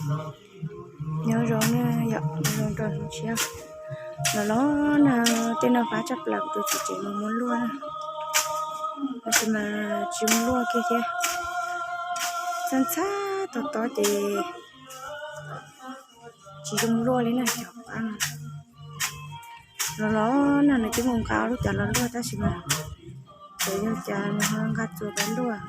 Nyob zoo na yom, nyob zoo rau hauv tshiab. Los los nag, tej no fab tshaj plaws, kuv tus txiv tsev mus muab luaj na. Tab sis mas tsis zoo luaj kiag thiab. Txhab ntxhab tob tob ces tsis zoo luaj li na cov fab no. Los los nag, nws twb mus nqa lub cav los luaj tab sis mas tseem yog cas nws ho nqa txuas los luaj.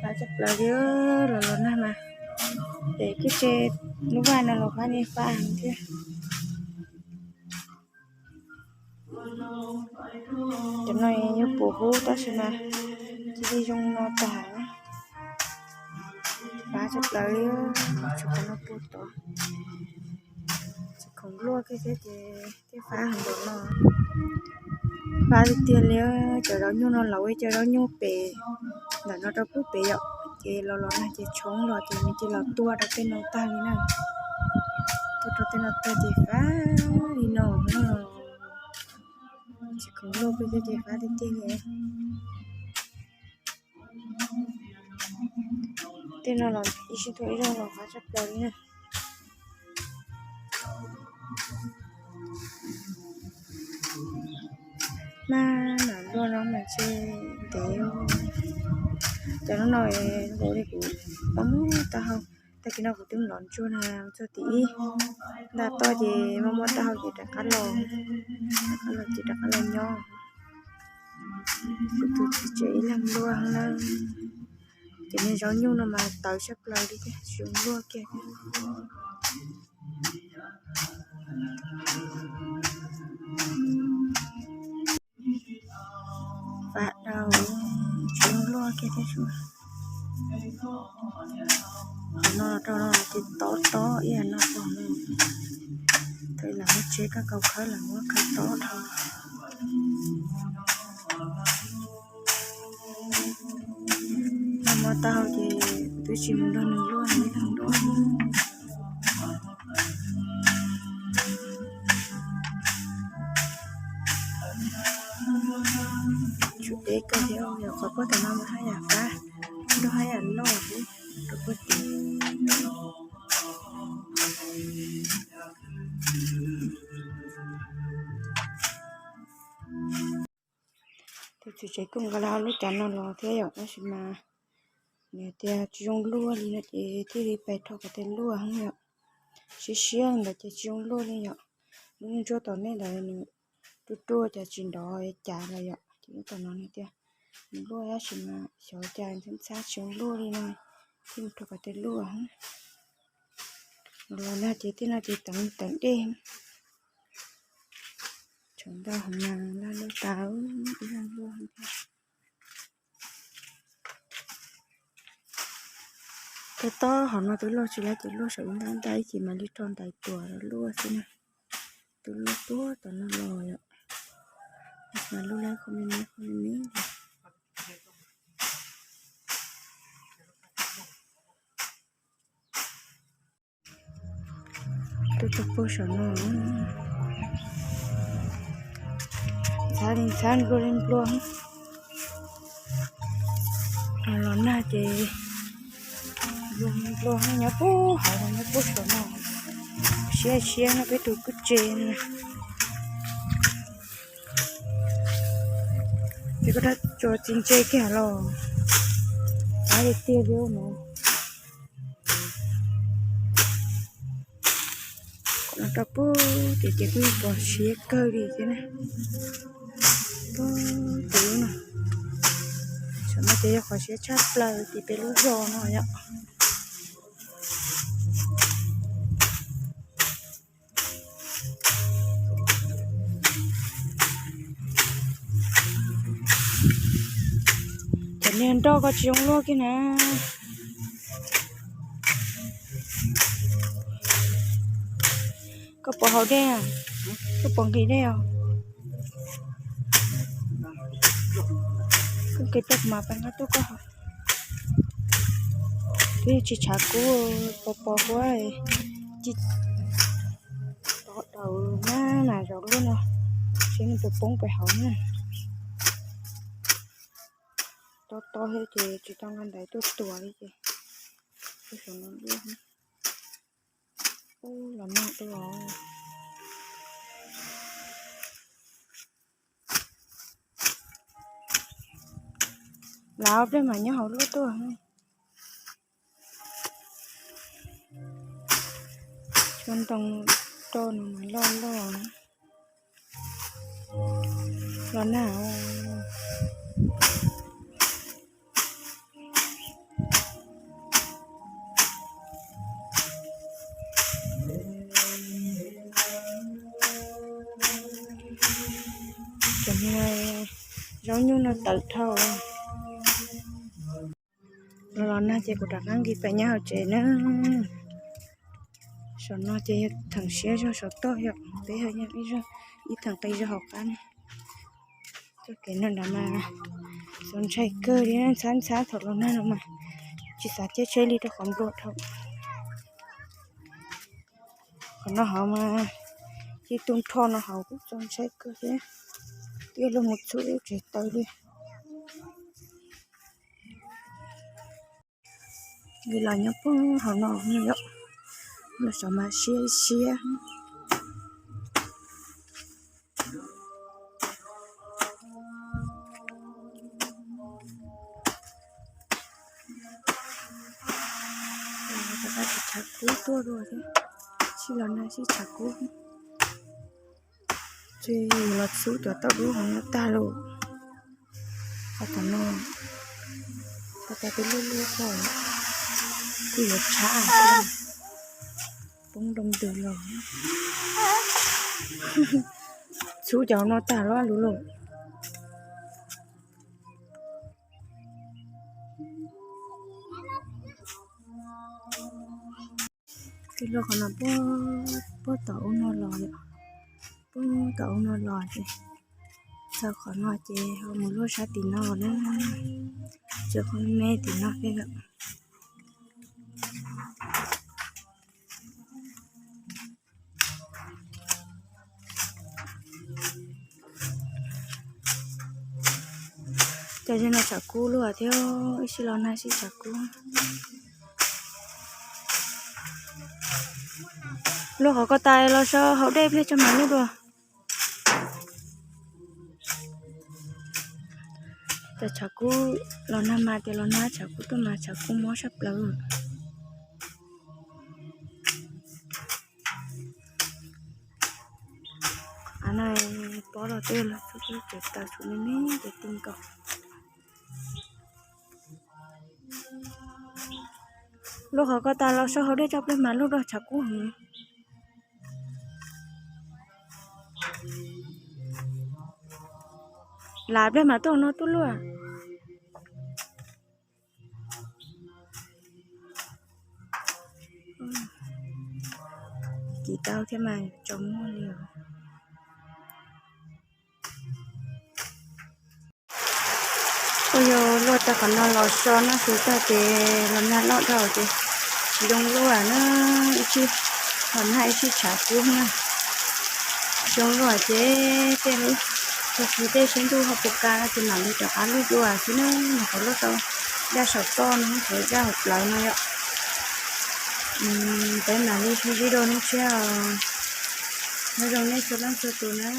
Fab tshaj plaws li, los los nag mas. Ces kiag tse lub vaj no los fab li fab heev thiab. Cov no yuav puas huv tab sis mas cia li zoo no tag. Fab tshaj plaws li, tsis qhov no puag tod. Tsis khoom luaj kiag thiab ces thiaj fab heev npaum no. Fab tiag tiag li, cov zaub nyuj no lawv ua cov zaub nyuj pem ntawm no rau pub pem yom, ces los los nag ces tshoob los ces nws cia li los tuaj rau tej no tag li na. Tuaj rau tej no tag ces fab li no na. Tsis khoom luaj kiag thiab ces fab tiag tiag li. Tej no los ib sij tuaj ib zaug los fab tshaj plaws li na. Maj mam luaj no mas ntshe ntev. Cov no no nkaus li kuv muab muab taub hau. Tag kis no kuv twb los ntsuag na, txog tim ib nta toj ces muab muab taub hau ces rov qab los, rov qab los ces rov qab los nyob. Kuv tus txiv tsev ib leeg luaj na. Ces niag zaub nyuj no mas tawv tshaj plaws li thiab, tsis zoo luaj kiag thiab. Fab dhau, tsis zoo luaj kiag thiab sub. Qhov no rau no ces tob tob ib yam no rau no. Thaum lam muab tsev koj kaus khawb lam muab khawb tob dhau. Noj mov tau ces twb tsis mus nrog nws luaj, nws ib leeg luaj. Tsum deb kawg thiab, yog qhov puag tom no mas haj yam fab, nrog haj yam loj thiab rau puag tim. Tus txiv tsev kuj nqa lawv lub cav no los thiab yom, tab sis mas nws tias tsis zoo luaj li no ces thiaj li pais rho kom tej luaj heev yom. Siab siab ntawd ces tsis zoo luaj li yom. Lub ntsuab tom nej ntawd nws ruaj ruaj ces tsis nrov cav lawm yom, ces lub tom no nws tias nws luaj tab sis mas xyov cas ntxhab ntxhab tsis zoo luaj li no, thiaj mus rho kom tej luaj heev. Los nag ces tej no ces teev teev dej. Tshav ntuj hauv mas laj luaj tas, ib leeg luaj thiab. Tej tob hauv no twb luaj tsis lawm ces luaj saum ib nta nta ib chim mam li rho ntais tuam luaj xwb na. Twb luaj tuaj tom no los yom. Mas luaj lawm qhov me me qhov me me. Tuaj txog puag saum no, ntxhab li ntxhab, nplua li nplua. Los nag ces nplua nplua nyob puag hauv, nyob puag saum no. Siab siab no peb tus kuj tse na. Ces koj rab tsuas txi ntse kiag los, tab li tiag li no. Kom no rau puag tim ces kuj pom siab kawg li thiab na. Puag tim no, saum no ces yog qhov siab tshaj plaws tim peb lub zos no yom. Cov niag nroj koj tsis zoo luaj kiag na. Koj puas haus dej? Koj puas nqhis dej os? Koj nqhis rau kuv mam pais nqa tuaj koj haus. Twb tsis tshav kub, pos pos huab, ci tod daus na, nas zov luaj no, seb nws puas poob pais hauv na. tob tob thiab ces tsis tau nqa ntaiv tuaj tuav li ces tuaj saum no luaj. Ub, los nag dua. Lawv pliag mas nyob hauv luaj tuaj. Tshuab ntoo roj no mas loj loj. Los nag. Cov zaub nyuj no tawv dhau. Los los nag ces kuv rov qab nqis pem nyob hauv tsev na. Saum no ces yog theem siab zog saum toj yom, peb ho yog ib zog, ib theem qis zog hauv qab na. Txoj kev no nrad mas txaus ntshai kawg li, ntxhab ntxhab thaum los nag no mas tsis xav caij tsheb li rau qhov npluas dhau. Qhov no hauv mas ib tug nrho no hauv kuj txaus ntshai kawg thiab, twb luag mus txhub lub tsev taw li. Li los nyob puag hauv no yom, los saum mas siab siab. Rov qab tshav kub tuaj dua thiab, sib los nag sib tshav kub. Ces los txhub cov tauj dub hauv no tag lauj. Qhov tom no, qhov tom twb luaj luaj ko, kuj yuav tshab thiab, poob nroo ntws los. Txhub cov no tag lawm lub lauj. Tij laug qhov no puag tom ub no los yom, puag tom ub no los ces txog qhov no ces ho mus luaj sab tim no na, txog qhov me tim no thiab yom. Cov ze no tshav kub luaj thiab, ib sij los nag sib tshav kub. Luag qhov ko tas los so hauv dej pliag tso mam luaj dua. Cov tshav kub los nag mas tias los nag tshav kub tuaj mas tshav kub mob saj plaws. Av na, pob los tej los txhub txhub ces taws tshuav me me ces ti nkaus. Luag qhov ko tas los so hauv dej tso pliag mas luaj dua tshav kub heev. Lam pliag mas tuaj no tuaj luaj. Kim tau thiab mas tsaus muag li os. Ua yog luaj tau qhov no los so noj su tag ces los nag loj dhau ces tsis zoo luaj na, ib tsam los nag ib tsam tshav kub na. Zoo luaj ces tej lub tag kis tej sab ntuj ho puas kas no ces mam li rov qab luaj dua xwb na, nyuam qhuav luaj tau daj saum toj no, nyuam qhuav daj hauv plawv no yom. Peb mam li sib ntsib dua hnub tshiab os. Nyob zoo nej txhua leej txhua tus na.